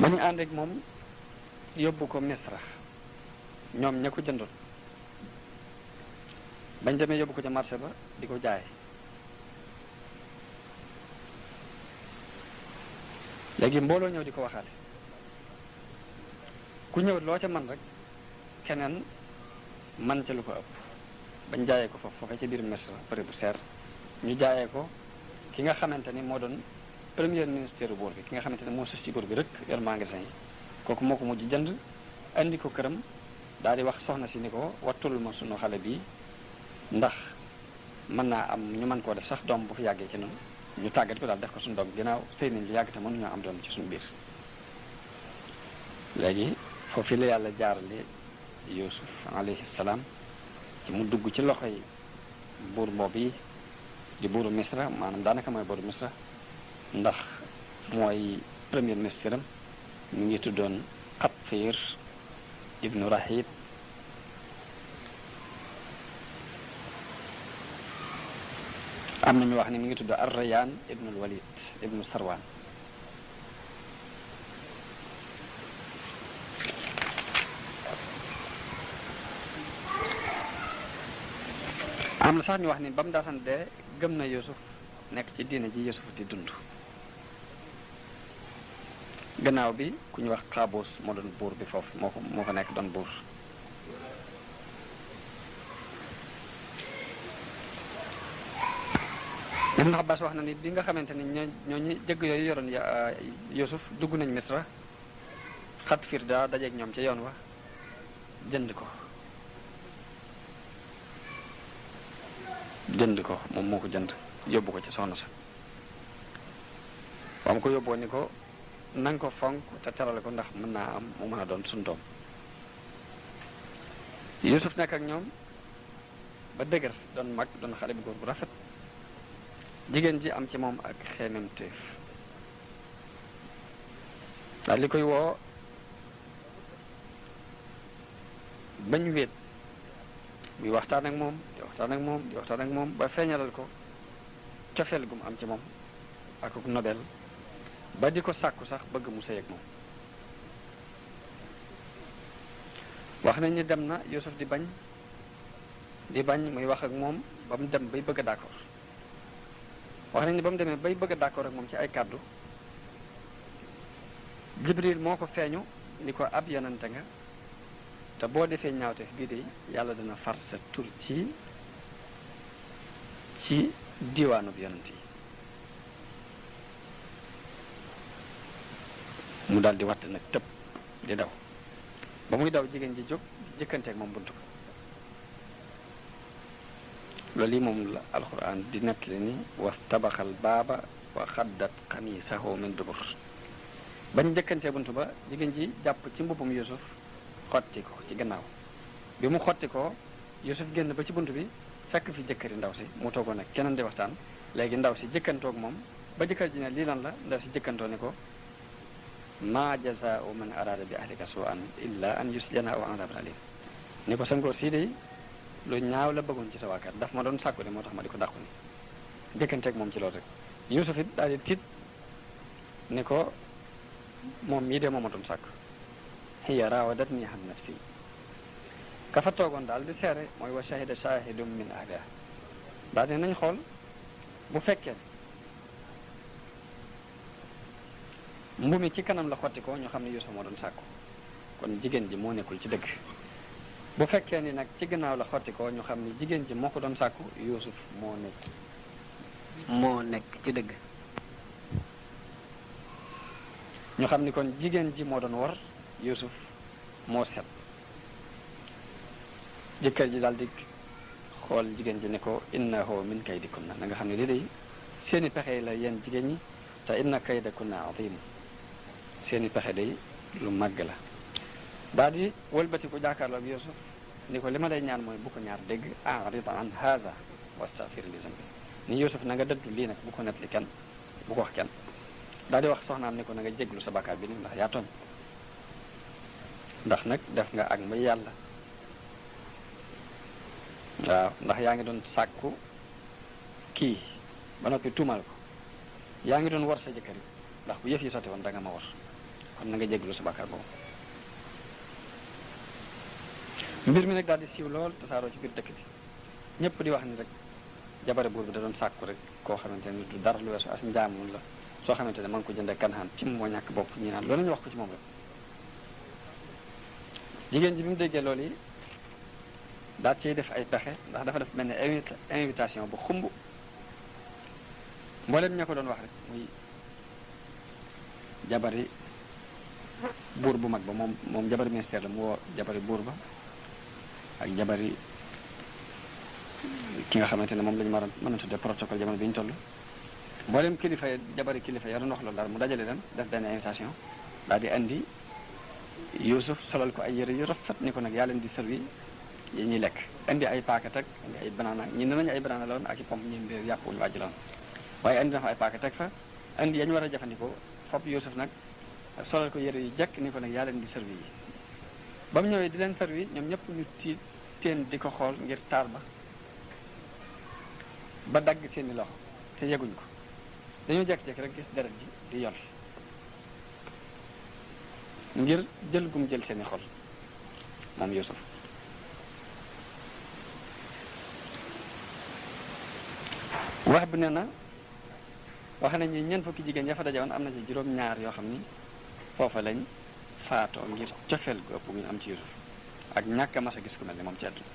ba ñu ànd ak moom yóbbu ko Misra ñoom ña ko jëndoon bañ demee yóbbu ko ca marché ba di ko jaay léegi mbooloo ñëw di ko waxaale ku ñëw loo ca man rek keneen man ca lu ko ëpp bañ jaayee ko foofu ci biir Misra prix bu seer ñu jaayee ko ki nga xamante ni moo doon premier ministère buur bi ki nga xamante ne moo sos ci buur bi rek yor magasin yi kooku moo ko mujj jënd andi ko këram daal di wax soxna si ni ko wattul ma sunu xale bi ndax mën naa am ñu mën koo def sax doom bu fi yàggee ci noonu ñu tàggat ko daal def ko suñu doom ginnaaw sëy nañ lu yàgg te mënuñoo am doom ci suñu biir léegi foofu la yàlla jaarale Yuusuf alayhi salaam ci mu dugg ci loxoy buur boobu yi di buuru Misra maanaam daanaka mooy buuru Misra ndax mooy premier ministre am mu ngi tuddoon Qatfir ibnu Rahib am na ñu wax ni mi ngi tudd Ar-Rayyan ibnul Walid ibnu Sarwan am na sax ñu wax ni ba mu daasan dee gëm na Yuusuf nekk ci diine ji Yuusuf di dund gannaaw bi ku ñu wax Qaabus moo doon buur bi foofu moo ko nekk doon buur Ibn Abbas wax na ni bi nga xamante ni ñooñu jëgg yooyu yoroon Yuusuf dugg nañ Misra Xatfir daa dajeeg ñoom ca yoon wa jënd ko moom moo ko jënd yóbbu ko ci soxna sa ba mu ko yóbboo ni ko nanga ko fonk te terale ko ndax mën naa am mu mën a doon suñu doom Yuusuf nekk ak ñoom ba dëgër doon mag doon xale bu góor bu rafet jigéen ji am ci moom ak xeememteef daal li koy woo bañ wéet muy waxtaan ak moom di waxtaan ak moom ba feeñalal ko cofeel gu mu am ci moom ak nobel ba di ko sàkku sax bëgg mu sëy ak moom wax nañ ni dem na Yuusuf di bañ muy wax ak moom ba mu dem bay bëgg a d'accord wax nañ ni ba mu demee bay bëgg a d'accord ak moom ci ay kàddu Jibril moo ko feeñu ni ko ab yonante nga te boo defee ñaawteef bii de yàlla dina far sa tur ci diwaanub yonant yi mu daal di watt nag tëb di daw ba muy daw jigéen ji jóg jëkkanteeg moom buntu ko loolu yi moom la alquran di nettali ni wastabaxal baaba wa xaddat xamiisahu min dubur bañ jëkkantee buntu ba jigéen ji jàpp ci mbubbum Yuusuf xotti ko ci gannaaw bi mu xotti ko Yuusuf génn ba ci bunt bi fekk fi jëkkëri ndaw si mu toogoon ak keneen di waxtaan léegi ndaw si jëkkantoog moom ba jëkkër ji ne lii lan la ndaw si jëkkantoo ni ko maa jazaa'u man araada bi ahlika su'an illa an yusjana aw adabun alim ni ko sa ngóor sii de lu ñaaw la bëggoon ci sa waa kër daf ma doon sàkku ne moo tax ma di ko dàqu ni jëkkanteeg moom ci loolu rek Yuusuf it daal di tiit ni ko moom mii de moo ma doon sàkku hiya raawadatni an nafsi ka fa toogoon daal di seere mooy wa shahida shahidun min ahliha daal di nañ xool bu fekkee mbu mi ci kanam la xotti ko ñu xam ne Yuusuf moo doon sàkku kon jigéen ji moo nekkul ci dëgg bu fekkee ni nag ci gannaaw la xotti ko ñu xam ne jigéen ji moo ko doon sàkku Yuusuf moo nekk ci dëgg ñu xam ni kon jigéen ji moo doon war Yuusuf moo set jëkkër ji daal di xool jigéen ji ne ko innahu min kaydikunna na nga xam ne lii day seeni pexe la yéen jigéen ñi te inna kaydakunna azim seeni pexe day lu màgg la daal di wëlbati ko jàkkaarloo ak Yuusuf ni ko li ma lay ñaan mooy bu ko ñaar dégg a'rid an haza wastaghfir li zambi ni Yuusuf na nga dëddu lii nag bu ko nettali kenn bu ko wax kenn daal di wax soxnaam ni ko na nga jéglu sa bakkaar bi ni ndax yaa tooñ ndax nag def nga ak may yàlla waaw ndax yaa ngi doon sàkku kii ba noppi tuumal ko yaa ngi doon war sa jëkkër yi ndax bu yëf yi sotti woon da nga ma war kon na nga jéglu sa bàkkaar boobu. mbir mi nag daal di siiw lool tasaaroo ci biir dëkk bi ñëpp di wax ni rek jabare buur bi da doon sàkku rek koo xamante ne du dara lu weesu as njaamun la soo xamante ne ma ngi ko jëndee kanaan ci moo ñàkk bopp ñi naan loolu ñu wax ko ci moom rek. jigéen ji bi mu déggee loolu yi daal ciy def ay pexe ndax dafa def mel ne invitation bu xumb mboolem ña ko doon wax rek muy jabari buur bu mag ba moom jabari ministère la mu woo jabari buur ba ak jabari ki nga xamante ne moom la ñu mën a tuddee protocole jamono bi ñu toll mboolem kilifa jabari kilifa ya doon wax loolu daal mu dajale leen def benn invitation daal di andi Yuusuf solal ko ay yëre yu rafet ni ko nag yaa leen di servi yi ñuy lekk indi ay paaket ak indi ay banana ñi ne nañu ay banana la woon ak i pomme ñi mbir yàpp wuñu wàjj la woon waaye indi na fa ay paaket teg fa indi yañu war a jëfandikoo fopp Yuusuf nag solal ko yëre yu jekk ni ko nag yaa leen di servi yi ba mu ñëwee di leen servi ñoom ñëpp ñu teen di ko xool ngir taar ba dagg seeni loxo te yeguñ ko dañoo jekk-jekk rek gis deret ji di yol ngir jël gum jël seeni xol moom Yuusuf wax bi nee na wax nañ ni ñeent fukki jigéen ya fa dajewoon am na ci juróom-ñaar yoo xam ni foofa lañ faatoo ngir cofeel gu ëpp gu ñu am ci Yuusuf ak ñàkk a mas a gis ku mel ni moom ci àdduna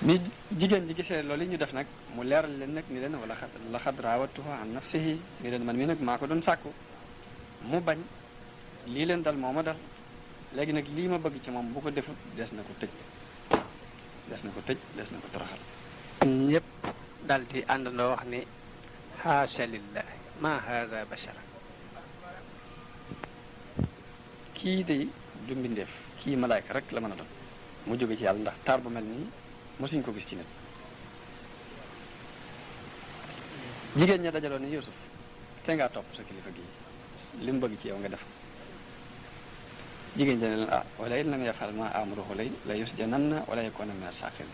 bi jigéen ji gisee loolu yi ñu def nag mu leeral leen nag ni leen wala laxad raawatuhu an nafsihi ni leen man mii nag maa ko doon sàkku mu bañ lii leen dal moo ma dal léegi nag lii ma bëgg ci moom bu ko defut des na ko tëj des na ko toroxal ñëpp dal di àndandoo wax ni haasha lillahi ma haada bashara kii de du mbindeef kii malaayka rek la mën a doon mu jóge ci yàlla ndax taar bu mel nii mosuñ ko gis ci nit jigéen ña dajaloo ni Yuusuf te ngaa topp sa kilifa gi li mu bëgg ci yow nga def jigéen ña ne leen wala in lam yafal ma amruhu la yusjananna wala yakuna min as-saqirin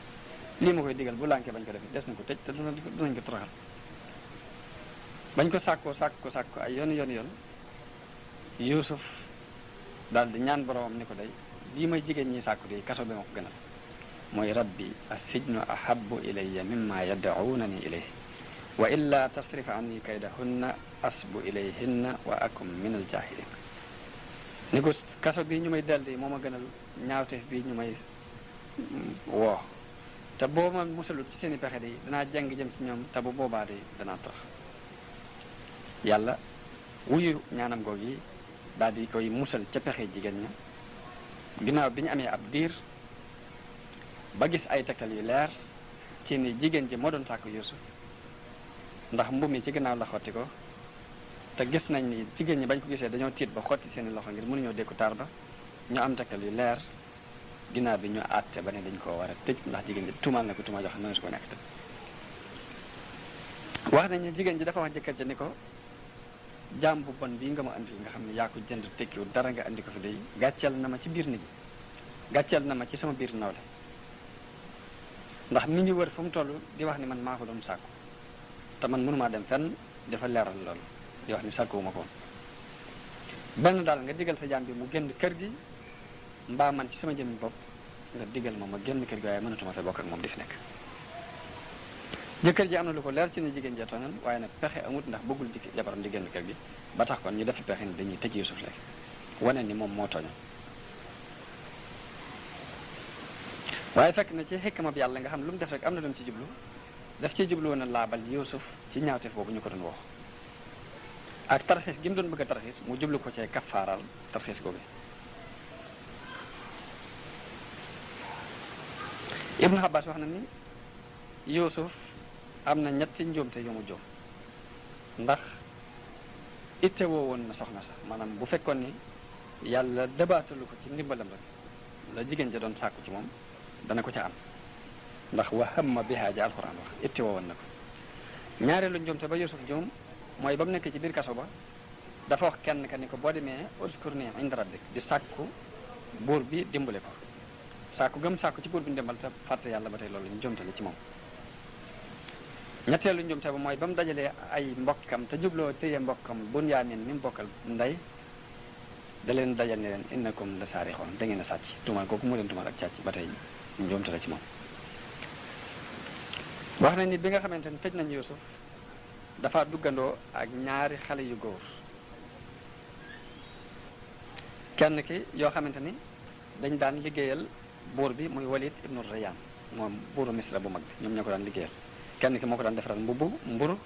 lii ma koy digal bu lànkee bañ ko def des na ko tëj te dinañ ko toroxal bañ ko sàkkoo ay yoon Yuusuf daal di ñaan boromam ni ko day lii may jigéen ñi sàkku de kaso bi ma ko gënal mooy rabbi as-sijnu ahabbu ilayya mimma yad'unani ilayhi wa illa tasrif anni kaydahunna asbu ilayhinna wa akum min al-jahilin ni ko kaso bi ñu may dal de moo ma gënal ñaawteef bi ñu may woo te boo ma musalut ci seeni pexe de danaa jàng jëm ci ñoom te bu boobaa de danaa tax yàlla wuyu ñaanam googu yi daal di koy musal ca pexe jigéen ña ginnaaw bi ñu amee ab diir ba gis ay tegtal yu leer ci ni jigéen ji moo doon sàkku Yuusuf ndax mbubb mi ci ginnaaw la xotti ko te gis nañ ni jigéen ñi bañ ko gisee dañoo tiit ba xotti seeni loxo ngir mënuñoo dékku taar ba ñu am tegtal yu leer ginnaaw bi ñu àtte ba ne dañ koo war a tëj ndax jigéen ji tuumaal na ko tuuma jox xam ne su ko ñàkk tëj wax nañ ni jigéen ji dafa wax jëkkër ja ni ko jaam bu bon bii nga ma andil nga xam ne yaa ko jënd tekkiwu dara nga andi ko fi day gàcceel na ma ci biir nit ñi gàcceel na ma ci sama biir nawle ndax mi ngi wër fu mu toll di wax ni man maa ko doon sàkku te man mënumaa dem fenn dafa leeral loolu di wax ni sàkkuwuma ko benn daal nga digal sa jaam bi mu génn kër gi mbaa man ci sama jëmmi bopp nga digal ma génn kër gi waaye mënatuma fee bokk ak moom di fi nekk jëkkër ji am na lu ko leer ci ne jigéen jee tooñal waaye nag pexe amut ndax bëggul jabaram di génn kër gi ba tax kon ñu def pexe ni dañuy tëj Yuusuf léegi wane ni moom moo tooñal waaye fekk na ci xikma bi yàlla nga xam lu mu def rek am na lu mu ci jublu daf ciy jublu woon a laabal Yuusuf ci ñaawteef boobu ñu ko doon wax ak tarxiis gi mu doon bëgg a tarxiis mu jublu ko cee kaffaaral tarxiis googu Ibnu Abbas wax na ni Yuusuf am na ñetti njuumte yu mu jóom ndax itte woo woon na soxna sax maanaam bu fekkoon ni yàlla dabaatalu ko ci ndimbalam rek la jigéen ja doon sàkku ci moom dana ko ca am ndax wa hamma bihaa ja alxuraan wax itte woo woon na ko ñaareelu njuumte ba Yuusuf juum mooy ba mu nekk ci biir kaso ba dafa wax kenn ka ni ko boo demee uzkurni inda rabbik di sàkku buur bi dimbale ko sàkku gëm sàkku ci buur bi ndimbal te fàtte yàlla ba tey loolu njuumte la ci moom ñetteelu njumte ba mooy ba mu dajalee ay mbokkam te jubloo téye mbokkam Bunyaamin mi mu bokkal ndey da leen dajal ne leen innakum la saarixoon da ngeen a sàcc tuumaal kooku mu leen tuumaal ak càcc ba tey njumte la ci moom. wax na ni bi nga xamante ni tëj nañu Yuusuf dafa duggandoo ak ñaari xale yu góor kenn ki yoo xamante ni dañ daan liggéeyal buur bi muy Walid ibnu Rayyan moom buuru Misra bu mag bi ñoom ñoo ko daan liggéeyal. kenn ki moo ko daan defaral mburu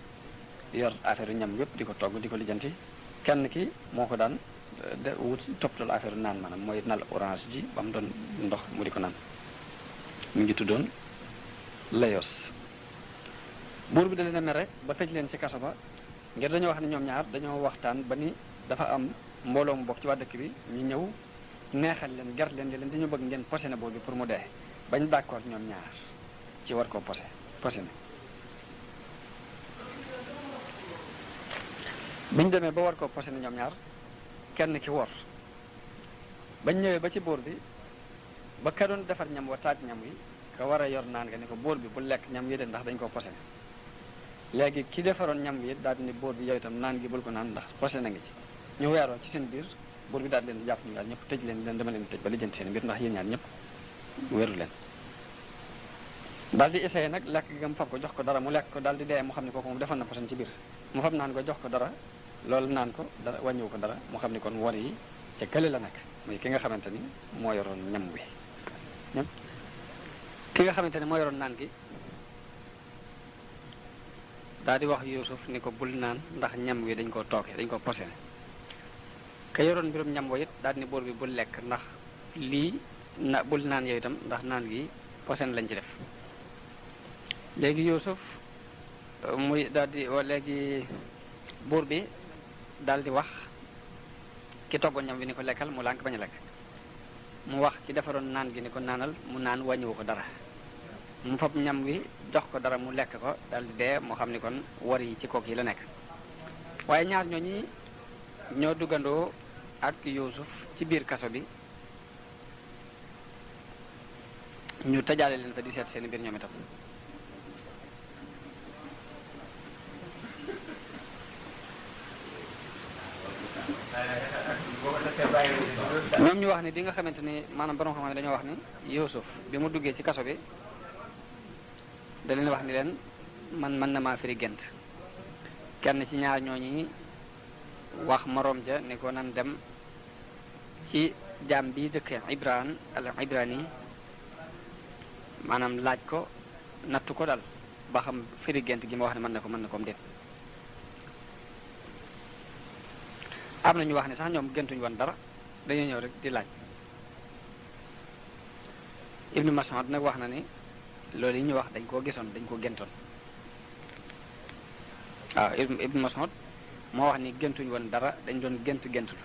yor affaire ñam yépp di ko togg di ko lijjanti kenn ki moo ko daan wut toppatoo affaire naan maanaam mooy nal orange ji ba mu doon ndox mu di ko naan mu ngi tuddoon Layos. buur bi da leen a mere ba tëj leen ci kaso ba ngir dañoo wax ne ñoom ñaar dañoo waxtaan ba ni dafa am mbooloo mu bokk ci waa dëkk bi ñu ñëw neexal leen ger leen di leen dañu bëgg ngeen posé na buur bi pour mu dee bañ d'accord ñoom ñaar ci war koo posé na biñ demee ba war koo posé na ñoom ñaar kenn ki wor bañ ñëwee ba ci buur bi ba ka doon defar ñam wa taaj ñam wi ka war a yor naan nga ne ko buur bi bu lekk ñam wi de ndax dañ koo posé léegi ki defaroon ñam wi daal di ni buur bi yow itam naan gi bul ko naan ndax posé na ngi ci ñu weeroo ci seen biir buur bi daal di leen jàpp ñu daal ñëpp tëj leen dama leen tëj ba lijjanti seen biir ndax yéen ñaar ñëpp wéeru leen daal di essayé nag lekk gi mu fab ko jox ko dara mu lekk ko daal di dee mu xam ne kooku moom defoon na poson ci biir mu fab naan ko jox ko dara loolu naan ko dara wàññiwu ko dara mu xam ne kon wor yi ca kële la nekk muy ki nga xamante ni moo yoroon ñam wi ki nga xamante ni moo yoroon naan gi daal di wax Yuusuf ni ko bul naan ndax ñam wi dañ koo tooke dañ ko posé ka yoroon mbirum ñam wa it daal di ni buur bi bul lekk ndax lii bul naan yooyu itam ndax naan gi posé lañ ci def léegi Yuusuf muy daal di léegi buur bi daal di wax ki toggoon ñam wi ni ko lekkal mu lànk bañ a lekk mu wax ki defaroon naan gi ni ko naanal mu naan wàññiwu ko dara mu fab ñam wi jox ko dara mu lekk ko daal di dee moo xam ni kon war yi ci kook yi la nekk waaye ñaar ñooñi ñoo duggandoo ak Yuusuf ci biir kaso bi ñu tëjaale leen fa di seet seeni biir ñoom itam ñoom ñu wax ni bi nga xamante ni maanaam borom xam-xam dañoo wax ni Yuusuf bi mu duggee ci kaso bi da leen wax ni leen man mën na maa firi gént kenn ci ñaar ñooñi wax moroom ja ni ko nan dem ci jaam bi dëkk Ibrani maanaam laaj ko nattu ko dal ba xam firi gént gi ma wax ne mën na ko am déet am na ñu wax ne sax ñoom géntuñu woon dara dañoo ñëw rek di laaj Ibnu Mas'ud nag wax na ni loolu yi ñu wax dañ koo gisoon dañ koo géntoon waaw Ibnu Mas'ud moo wax ni géntuñu woon dara dañ doon géntlu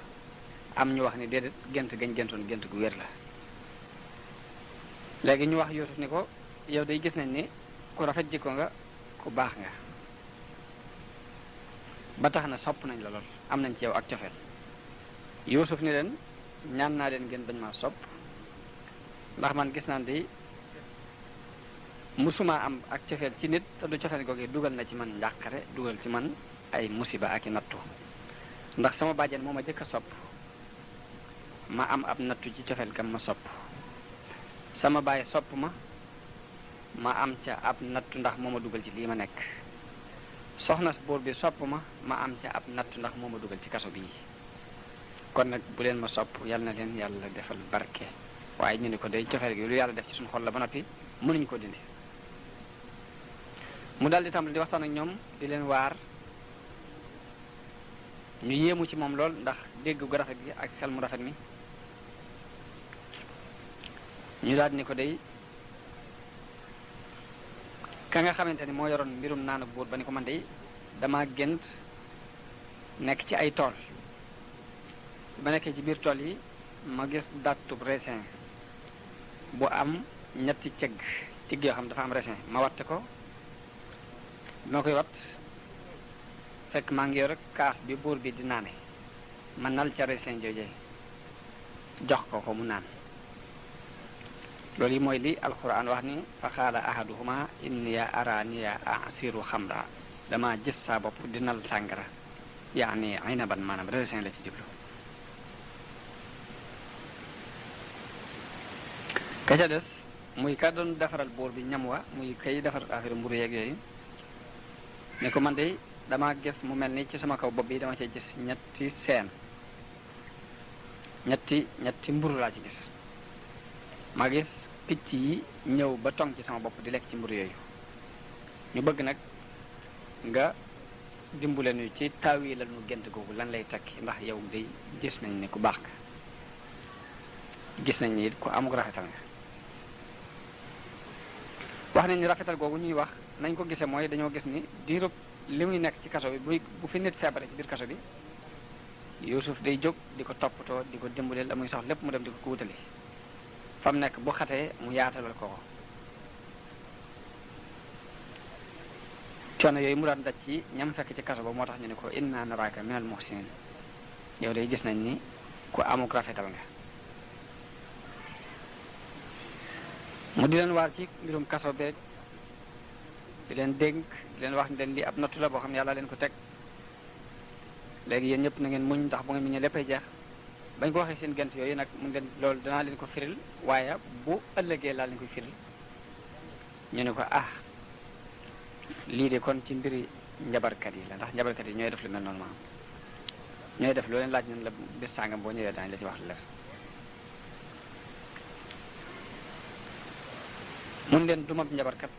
am ñu wax ni déedéet gént gañ géntoon gént gu wér la léegi ñu wax Yuusuf ni ko yow day gis nañ ni ku rafet jikko nga ku baax nga ba tax na sopp nañ la lool am nañ ci yow ak cofeel Yuusuf ni leen ñaan naa leen ngeen bañ maa sopp ndax man gis naan di musuma am ak cofeel ci nit te du cofeel googu dugal na ci man njàqare dugal ci man ay musiba ak i nattu ndax sama bàjjen moo ma jëkk a sopp ma am ab nattu ci cofeel gam ma sopp sama baay sopp ma am ca ab nattu ndax moo ma dugal ci lii ma nekk soxna buur bi sopp ma am ca ab nattu ndax moo ma dugal ci kaso bii kon nag bu leen ma sopp yàlla na leen yàlla defal barke waaye ñu ni ko day cofeel gi lu yàlla def ci suñu xol la ba noppi mënuñu ko dindi mu daal di tàmbali di waxtaan ak ñoom di leen waar ñu yéemu ci moom lool ndax dégg gu rafet gi ak xel mu rafet mi ñu daal ni ko day ka nga xamante ni moo yoroon mbirum naan ak buur ba ni ko man day dama gént nekk ci ay tool ba nekkee ci biir tool yi ma gis dattub raisin bu am ñetti cëgg yoo xam dafa am raisin ma watt ko bi ma koy wat fekk maa ngi yor kaas bi buur bi di naane ma nal ca raisin jooje jox ko mu naan loolu yi mooy li alquran wax ni fa qaala ahaduhuma inniya araniya asiru xamra dama gis saa bopp dinal sàngara yaani inaban maanaam raisin la ci jublu ka ca des muy ka doon defaral buur bi ñam wa muy kay defar affaire mburu yeeg yooyu ne ko man de dama gis mu mel ni ci sama kaw bopp bi dama cee gis ñetti seen ñetti mburu laa ci gis ma gis picc yi ñëw ba tong ci sama bopp di lekk ci mburu yooyu ñu bëgg nag nga dimbule nu ci taawi la nu gént googu lan lay takki ndax yow day gis nañ ne ku baax nga gis nañ ni it ku amuk rafetal nga wax nañ ni rafetal googu ñuy wax nañ ko gisee mooy dañoo gis ni diirub li muy nekk ci kaso bi bu fi nit feebare ci biir kaso bi Yuusuf day jóg di ko toppatoo di ko dimbale la muy sox lépp mu dem di ko wutali fa mu nekk bu xatee mu yaatalal ko coono yooyu mu daan daj ci ñam fekk ci kaso ba moo tax ñu ne ko inna naraaka minal muhsinin yow day gis nañ ni ku amuk rafetal nga mu di leen waar ci mbirum kaso beeg di leen dénk di leen wax ni leen li ab nattu la boo xam ne yàlla leen ko teg léegi yéen ñëpp na ngeen muñ ndax bu ngeen muñee léppay jeex bañ ko waxee seen gent yooyu nag mu leen loolu danaa leen ko firil waaye bu ëllëgee laa leen koy firil ñu ne ko lii de kon ci mbiri njabarkat yi la ndax njabarkat yi ñooy def lu mel noonu maanaam ñooy def loo leen laaj ñun la bés sàngam boo ñëwee daañu la ci wax lu leer mun leen dumab njabarkat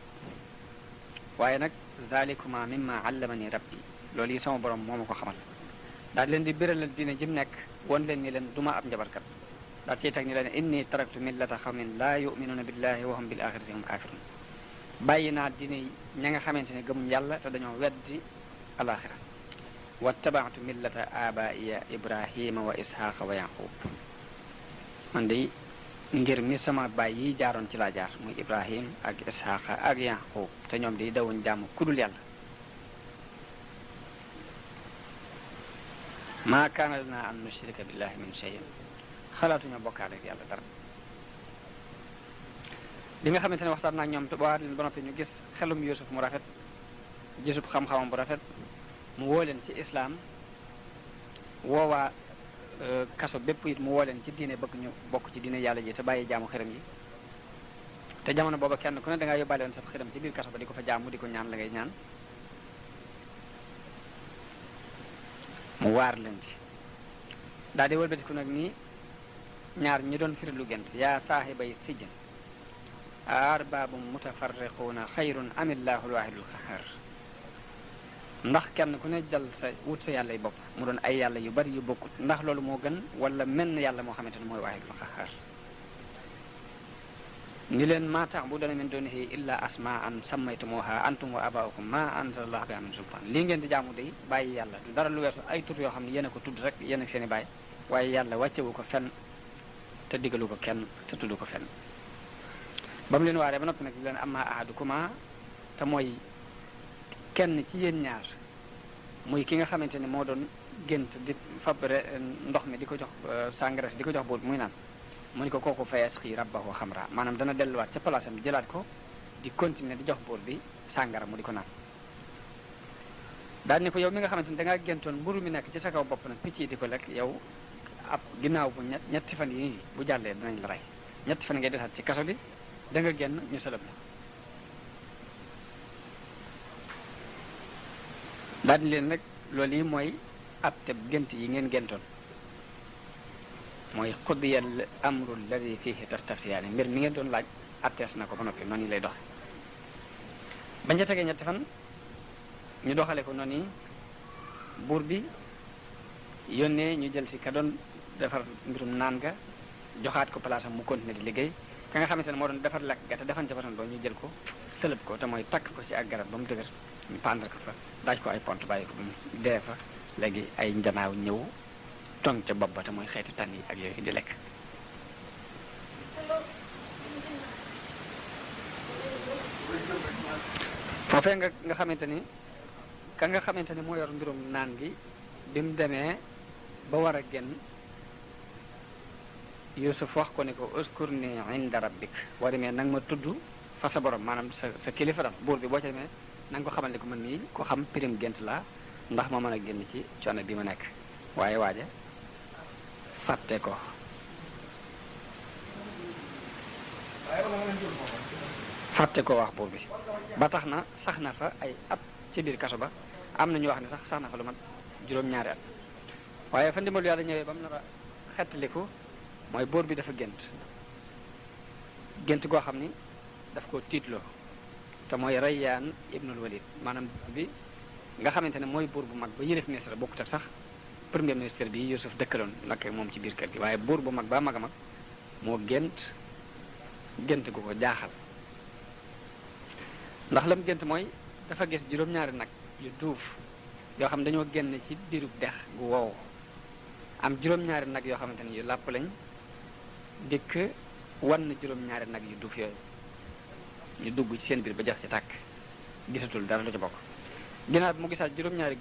waaye nag zalikuma mimma allamani rabbi loolu yi sama borom moo ma ko xamal daal leen di biralal diine ji mu nekk won leen ni leen duma ab njabarkat daal ciy teg ni leen inni taraktu millata xawmin laa yuminuuna billahi wa hum bil axirati hum kafirun bàyyi naa diine ña nga xamante ne gëmuñ yàlla te dañoo weddi alaxira wa tabaatu millata abaiya ibrahima wa ishaqa wa yaqub man de ngir mi sama baay yi jaaroon ci laa jaar muy ibrahim ak ishaqa ak yaqub te ñoom di dawuñ jaamu kudul yàlla maa kaana lana an nushrika billahi min shay'in xalaatuñoo bokkaale ak yàlla dara li nga xamante ne waxtaan naa ñoom ba leen ba noppi ñu gis xelum Yuusuf mu rafet gisub xam-xamam bu rafet mu woo leen ci islaam woowaa kaso bépp it mu woo leen ci diine bëgg ñu bokk ci diine yàlla ji te bàyyi jaamu xërëm yi te jamono booba kenn ku ne da ngaa yóbbaale woon sa xërëm ci biir kaso ba di ko fa jaamu di ko ñaan la ngay ñaan mu waar leen ci daal di wëlbatiku nag nii ñaar ñi doon firi lu gént yaa saaxibay sijjin arbaabu mutafarriquuna xayrun amillaahu alwaahidul qahhaar ndax kenn ku ne jël sa wut sa yàlla yi bopp mu doon ay yàlla yu bari yu bokkut ndax loolu moo gën wala menn yàlla moo xamante ne mooy waahidul qahhaar ni leen maa ta'buduuna min duunihi illaa asmaa'an sammaytumuuhaa antum wa aabaa'ukum maa anzalallahu bihaa min sultaan lii ngeen di jaamu day bàyyi yàlla du dara lu weesu ay tur yoo xam ne yéen a ko tudd rek yéen ak seen i baay waaye yàlla wàccewu ko fenn te diggalu ko kenn te tudd ko fenn ba mu leen waaree ba noppi nag leen amma ahadukuma te mooy kenn ci yéen ñaar muy ki nga xamante ni moo doon gént di fabre ndox mi di ko jox sàngara si di ko jox buur muy naan mu ni ko kooku fayas xii rabbahu xamra maanaam dana delluwaat ca place am jëlaat ko di continuer di jox buur bi sàngara mu di ko naan daal ni ko yow mi nga xamante ni da ngaa géntoon mburu mi nekk ci sa kaw bopp nag picc yi di ko lekk yow ab ginnaaw bu ñetti fan yi bu jàllee dinañ la rey ñetti fan ngay desaat ci kaso bi da nga génn ñu sëlëb la daal di leen nag loolu yi mooy atteb gént yi ngeen géntoon mooy qudiyal amru alladi fihi tastaftiyaani mbir mi ngeen doon laaj attees na ko ba noppi noonu yi lay doxe bañ ca tegee ñetti fan ñu doxale ko noonu yi buur bi yónnee ñu jël si ka doon defar mbirum naan ga joxaat ko place am mu continuer di liggéey ka nga xamante ne moo doon defar lekk ga te defan ca façon ba ñu jël ko sëlëb ko te mooy takk ko ci ak garab ba mu dëgër ñu pendre ko fa daaj ko ay pont bàyyi ko ba mu dee fa léegi ay njanaaw ñëw tong ca bopp ba te mooy xeeti tànn yi ak yooyu di lekk foofee nga xamante ni ka nga xamante ni moo yor mbirum naan gi bi mu demee ba war a génn Yusuf wax ko ne ko uskurni inda rabbik boo demee nang ma tudd fa sa borom maanaam sa kilifa dal buur bi boo ca demee na nga ko xamal ne ko man mii ko xam pirim gént laa ndax ma mën a génn ci coono bi ma nekk waaye waaja fàtte ko wax buur bi ba tax na sax na fa ay at ci biir kaso ba am na ñu wax ne sax na fa lu mat juróom-ñaari at waaye fa ndimbalu yàlla ñëwee ba mu nar a xettaliku mooy buur bi dafa gént goo xam ni daf ko tiitloo te mooy Rayyaan ibnul Walid maanaam bi nga xamante ne mooy buur bu mag ba yilif ministre bokkut ak sax premier ministre bi Yusuf dëkkaloon nag moom ci biir kër gi waaye buur bu mag ba mag a mag moo gént gu ko jaaxal ndax lam gént mooy dafa gis juróom-ñaari nag yu duuf yoo xam dañoo génn ci biirub dex gu wow am juróom-ñaari nag yoo xamante ne yu làpp lañ dikk wan na juróom-ñaari nag yu duuf yooyu ñu dugg ci seen biir ba jax ci tàkk gisatul dara lu ci bokk ginnaaw bi mu gisaat juróom-ñaari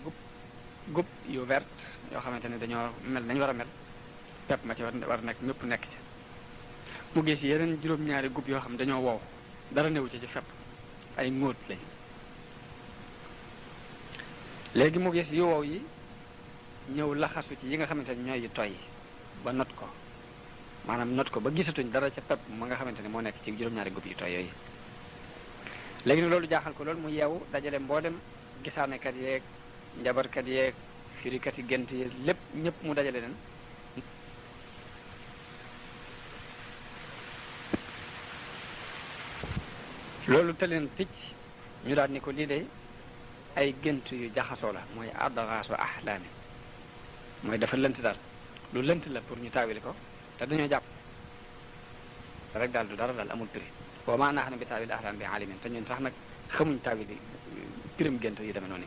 gub yu vert yoo xamante ne dañoo mel nañ war a mel pepp ma ci war nekk mépp nekk ci mu gis yeneen juróom-ñaari gub yoo xam dañoo wow dara newu ci fepp ay ngóot lañ léegi mu gis yu wow yi ñëw laxasu ci yi nga xamante ne ñooy yu toy ba not ko maanaam not ko ba gisatuñ dara ca pepp ma nga xamante ne moo nekk ci juróom-ñaari gub yu toy yooyu léegi nag loolu jaaxal ko loolu mu yeewu dajale mboolem gisaanekat yeeg njabarkat yeeg firikat yi gént yi lépp ñëpp mu dajale leen loolu te leen ticc ñu daal ni ko lii de ay gént yu jaxasoo la mooy adgaasu ahlaami mooy dafa lënt daal lu lënt la pour ñu taawili ko te dañoo jàpp rek daal du dara daal amul prix wa maa nahnu bi taawil ahlaam bi alimin te ñun sax nag xamuñ taawili pirim gént yu demee noonu